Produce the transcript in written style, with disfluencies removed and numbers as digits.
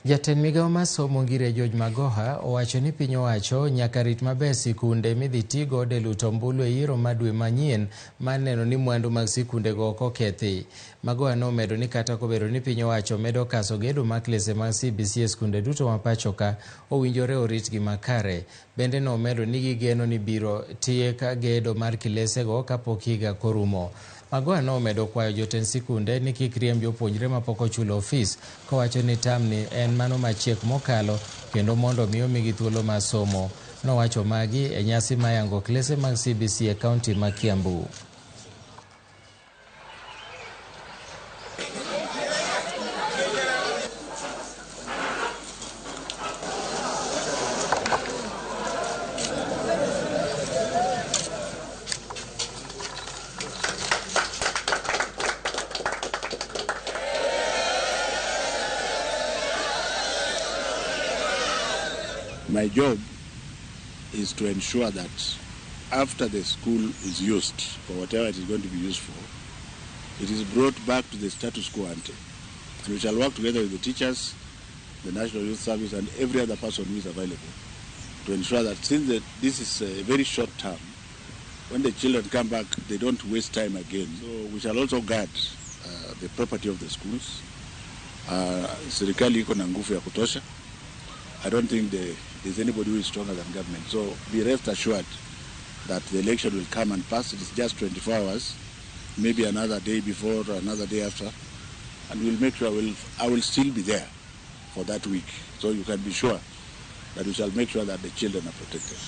Jatend migao mar somo Ngire George Magoha owacho ni piny owacho nyaka rit maber sikunde midhi ti godo e luto ombulu e yiero ma dwe manyien mar neno ni mwandu mag sikundego ok okethi. Magoha nomedo ni kata kobedo ni piny owacho medo kaso gedo mar klese mag CBC e skunde duto ma pacho ka, owinjore oritgi makare. Bende nomedo ni gigeno ni biro tiek gedo mar kilesego kapok higa korumo. Magoha nomedo kwayo jotend sikunde ni kik riemb jopuonjre mapok ochulo ofis kowacho ni tamni en mano machiek mokalo kendo mondo mi omigi thuolo mar somo. Nowacho magi e nyasi mar yango klese mag CBC e kaunti ma Kiambu. My job is to ensure that after the school is used for whatever it is going to be used for, it is brought back to the status quo ante. And we shall work together with the teachers, the National Youth Service, and every other person who is available to ensure that since this is a very short term, when the children come back, they don't waste time again. So we shall also guard the property of the schools. Serikali iko na nguvu ya kutosha. I don't think there's anybody who is stronger than government. So be rest assured that the election will come and pass. It is just 24 hours, maybe another day before, another day after. And we'll make sure I will still be there for that week. So you can be sure that we shall make sure that the children are protected.